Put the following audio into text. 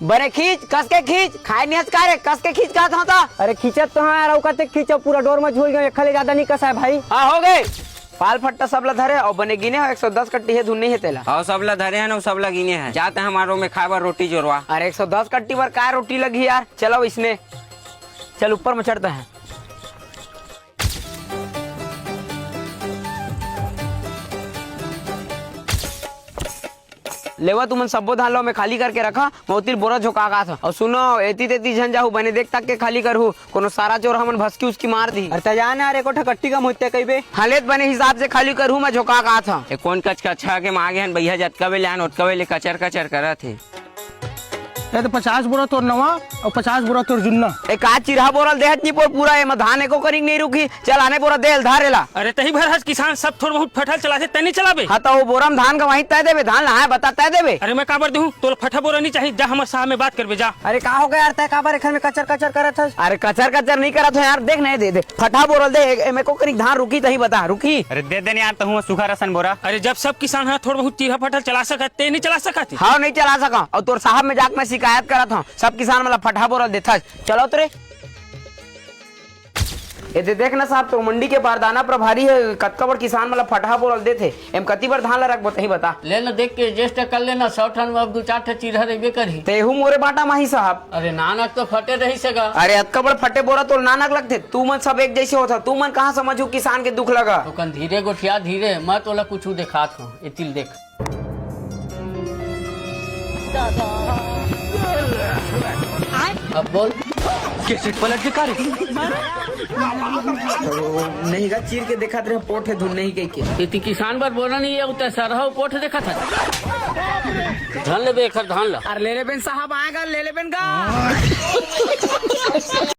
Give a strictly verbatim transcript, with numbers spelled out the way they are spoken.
बने खींच, कस के खींच, खाए नियस का रे, कस के खींच कहत हंव त। अरे खींचत तो हंव यार, अउ कतेक खींचव, पूरा डोर म झूल गेंव, एक ले जादा नइ कसाय भाई। हां, हो गे। पाल फट्टा सब ला धरे अउ बने गिने हंव, एक सौ दस कट्टी हे धुन नइ हे तेला। हां, सब ला धरे हंव, सब ला गिने हंव। जा तैं हमर रूम में खाए बर रोटी जोरवा। अरे एक सौ दस कट्टी बर का रोटी लगही यार, चलव इसने। चल ऊपर म चढ़ तैं। लेवा तुमन सब्बो धान ला ओमे खाली करके रखा, मैं ओती ल बोरा झोंका के आत हंव। अउ सुनो, एती तेती झन जाहू, बने देख ताक के खाली करहू, कोनो सारा चोर हमन भसकी उसकी मार दिही। अरे त जा ना यार, एको ठा कट्टी कम होथे कहिबे। हां ले त बने हिसाब से खाली करहू, मैं झोंका के आत हंव। ए कोन कचकचा के मां गे हन भइया, जतका बेर ले आन ओतका बेर ले कचर कचर करत हे। ए त पचास बोरा तोर नवा अउ पचास बोरा तोर जुन्ना। ए का चिरहा बोरा ल देहत नइ पोर पूरा, एमा धान एको कनिक नइ रूकही। चल आने बोरा दे ल धार एला। अरे तहीं भर हस किसान, सब थोर बहुत फटहा ल चलाथे, तैं नइ चलाबे। हां त ओ बोरा म धान गंवाही तैं देबे, धान लहाय बता तैं देबे। अरे मैं काबर देहूं, तोला फटहा बोरा नइ चाही, जा हमर साहब में बात करबे जा। अरे का हो गे यार, तैं काबर एखर में कचर कचर करत हस? अरे कचर कचर नइ करत हंव यार, देख ना ए दे, दे फटहा बोरा ल दे, ए-, एमे एको कनिक धान रूकही तहीं बता, रूकही। अरे दे दे न यार, तहूं ह सुघर असन बोरा। अरे जब सब किसान ह थोर बहुत चिरहा फटहा ल चला सकत, तैं नइ चला सकत? हां नइ चला सकंव, अउ तोर साहब में जाके मैं शिकायत करत हंव, सब किसान मन ला फटहा बोरा ल देथस। चलो त रे। ए दे देख ना साहब, तोर मंडी के बारदाना प्रभारी ह, कतका बड़ किसान मन ला फटहा बोरा ल देथे। एम कति बर धान ला रखबो, तहीं बता। ले ना, देख के adjust कर लेना, सौ ठन में अब दू चार ठन चिरहा रहिबे करही। तेहू मोरे बांटा म आही साहब। अरे नानक तो फटे रहिसे गा। अरे अतका बड़ फटे बोरा तोला नानक लगथे? तुमन सब एक जइसे होथव, तुमन कहां समझहू किसान के दुख ल गा। तो कन धीरे गोठिया धीरे, मैं तोला कुछू देखात हंव, एती ल देख। अब बोल। के सीट पलट के का रे? नहीं गा, चीर के देखत रहे, पोठ हे धुन नहीं कहिके। एती किसान बर बोरा नइ हे, उते सरहा अउ पोठ देखत हस। धन लेबे एखर धान ला। अरे ले लेबे न साहब, आय गा, ले लेबे न गा।